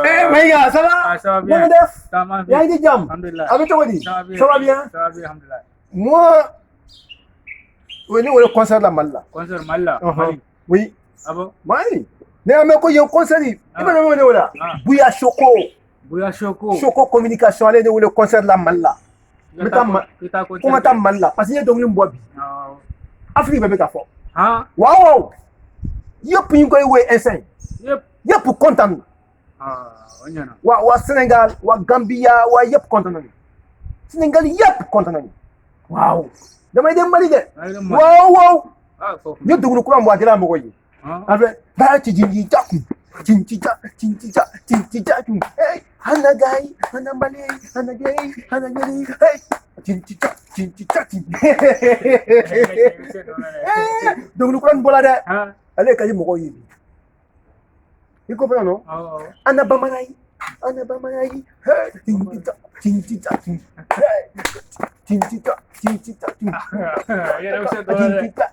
Eh Maïga, ça va? Ah, ça va bien. Na nga def? Ça va bien. Yaa ngi ci jàmm? Alhamdulillah. A bɛ cogo di? Ça va bien. Ça va bien? Ça va bien, alhamdulillah. Moi, oui, ne wele concert la Mali la. Concert Mali la. Uh-huh. Mali. Oui. Ah bon? Mali. Ne y'a mɛn ko yen concert yi. I bɛ ne wele o la. Ah. Bouya Choco. Bouya Choco. Choco communication ale ne wele concert la Mali la. N bɛ taa I taa Ko n ka taa Mali la parce que n ye dɔnkili min bɔ bi. Awɔ. Afrique bɛɛ bɛ ka fɔ. Han? Waaw waaw. Yëpp ñu ngi koy woy instant. Yëpp. Yëpp kontaan na. Ah, o ɲɛna. Waa Sénégal, waa Gambia, waa yëpp kontaan nañu. Sénégal yëpp kontaan nañu. Waaw. Damay dem Mali de. Maa ngi dem Mali. Waaw waaw. Ah, foofu. N ye dɔnkili kura min bɔ a diyara mɔgɔw ye. Han? A filɛ ba ci ci ja kun ci ci ja ci ci ja ci ci ja kun hey hana gai hana mali hana gai hana gari hey ci ci ja ci ci ja ci. Dɔnkili kura nin bɔra dɛ. Han? Ale ka di mɔgɔw ye bi. I comprends non? Awɔ, awɔ. Ana bamanan ye, ana bamanan ye, hey ci ci ja ci ci ja ci hey ci ci ja ci ci ja ci. Yɛrɛ bɛ se dɔ la dɛ. Ci ci ja.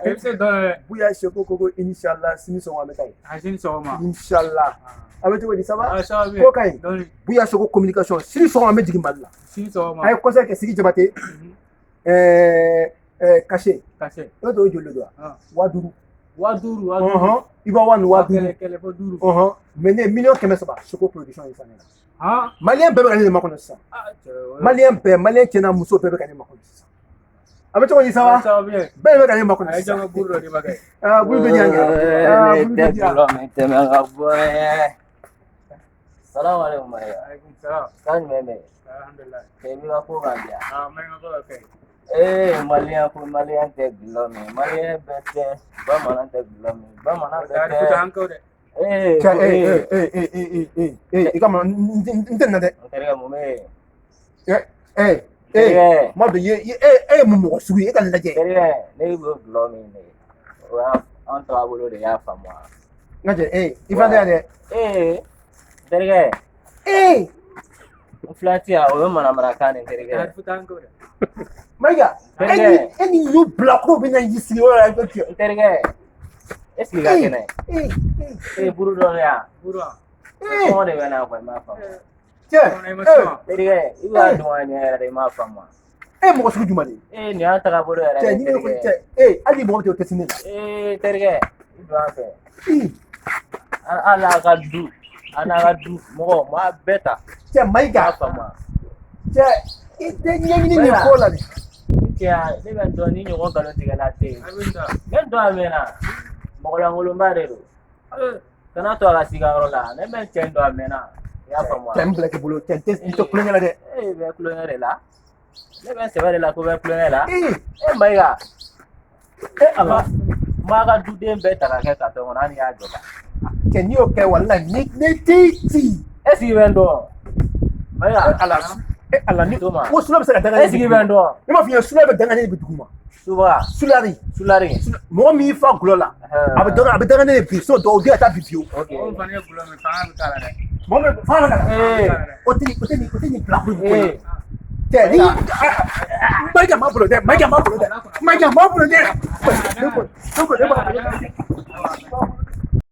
E bɛ se dɔ la dɛ. Bouya Choco ko inshallah sini sɔgɔma an bɛ taa yen. A sini sɔgɔma. Inshallah. A bɛ cogo di, ça va? Ah, ça va bien. Ko ka ɲi. Dɔɔni. Bouya Choco communication sini sɔgɔma an bɛ jigin Mali la. Sini sɔgɔma. A ye concert kɛ Sigi Jabate. Mhm. Cachet. Cachet. I b'a dɔn o ye joli de don wa? Ah. 5000. 5000, 5000. Ɔhɔn. I b'a wa ni 5000. Kɛlɛ kɛlɛ fo duuru. Ɔhɔn. Mais ne ye 3 miliyɔn Choco production ye sisan ne la. Han? Malien bɛɛ bɛ ka ne de makɔnɔ sisan. Ah, cɛ. Malien bɛɛ, malien cɛ n'a muso bɛɛ bɛ ka ne makɔnɔ sisan. A bɛ cogo di, ça va? Ça va bien. Bɛɛ bɛ ka ne makɔnɔ A ye sisan. jɔn ka buru dɔ di ma kɛ. Ah, bulu bɛ ɲan kɛ. Ah, Ne bulu tɛ bɛ diyan. dɔlɔ min tɛmɛ ka bɔ ye. Salamu alaikum Mayiga. Alaikum salam. Kan jumɛn bɛ yen? Alhamdulillah. Cɛ i b'i ka ko kan di yan. Ah, n bɛ n ka ko ka kɛ. Ee malien ko malien tɛ dɔlɔ min, malien bɛɛ tɛ bamanan tɛ dɔlɔ min, bamanan bɛɛ Taari futa tɛ. an kɛ o dɛ. Ee Cɛ, ko eh, ee eh, eh, eh, eh, eh, eh, i ka ma n tɛ nin na dɛ. n terikɛ mun bɛ yen? Eh, eh, eh, Terikɛ ma dɔn e ye mun mɔgɔ sugu ye, e ka nin lajɛ. Terikɛ ne bɛ dɔlɔ min de o y'an an taabolo de y'a faamu wa? N ka cɛ, eh, i fana tɛ yan dɛ. Ee terikɛ Eh, n filan ti yan o ye manamanakan de Taari terikɛ. futa an kɛ o dɛ. Mayiga, e ni Terikɛ e ni ninnu bilakoro bɛ na y'i sigi yɔrɔ la, i bɛ kɛ. N terikɛ est ce que i ka Eh, kɛnɛ? eh, eh, Ee buru dɔ bɛ yan. Buru wa? eh, Kɔngɔ de bɛ na quoi i m'a faamu. Cɛ, Kɔnɔ i ma eh, se ma. Terikɛ i b'a eh, dɔn ka ɲɛ yɛrɛ de i m'a faamu wa? e ye mɔgɔ sugu jumɛn de ye? Ee nin y'an tagabolo yɛrɛ Cɛ, de ni ne ko terikɛ. cɛ, eh, hali ni mɔgɔ min tɛ o tɛ se ne la. Ee terikɛ i don an fɛ. Eh, An hali a ka du an n'a ka du mɔgɔ maa bɛɛ ta. Cɛ, I m'a Mayiga, faamu wa? cɛ, i tɛ ɲɛɲini nin Mayiga ko la dɛ. N cɛ ne bɛ n dɔn ni ɲɔgɔn nkalon tigɛla tɛ yen. A bɛ n ta. Ne dɔn a mɛnna mɔgɔlankolonba de don. Eh, Kana to a ka sigi a yɔrɔ la ne bɛ n cɛ dɔn a mɛnna i y'a faamu wa? Cɛ, n bila k'i bolo, cɛ, n tɛ kulonkɛ la dɛ. Ee bɛ kulonkɛ de la ne bɛ n sɛbɛ de la ko bɛ kulonkɛ la. Eh, E Mayiga eh, Ala. maa ka duden bɛɛ ta ka kɛ katɔn kɔnɔ hali n'i y'a jɔ la. Cɛ, n'i y'o kɛ, walahi, ne t'i ci. Est ce que i bɛ n dɔn? Mayiga Eh, Ala, eh, Ala, ni Toma. ko sula bɛ se ka danga est ne ce que i bi bɛ duguma. n dɔn? Ne m'a f'i ɲɛna, sula bɛ danga ne bi duguma. Suba Sulari. sulari. Mɔgɔ min y'i fa gulɔ la, a bɛ danga ne de bi, sinon dɔw den ka taa bi fiyewu. Ok. Mɔgɔ min fana ye gulɔ min fanga bɛ k'a la dɛ. Mɔgɔ min fa la ka na. Ee O tɛ nin bila ko in ko ye. ee Cɛ, ni Mayiga m'a bolo dɛ, Mayiga m'a bolo dɛ, Mayiga m'a bolo dɛ. Ne ko ne b'a bolo.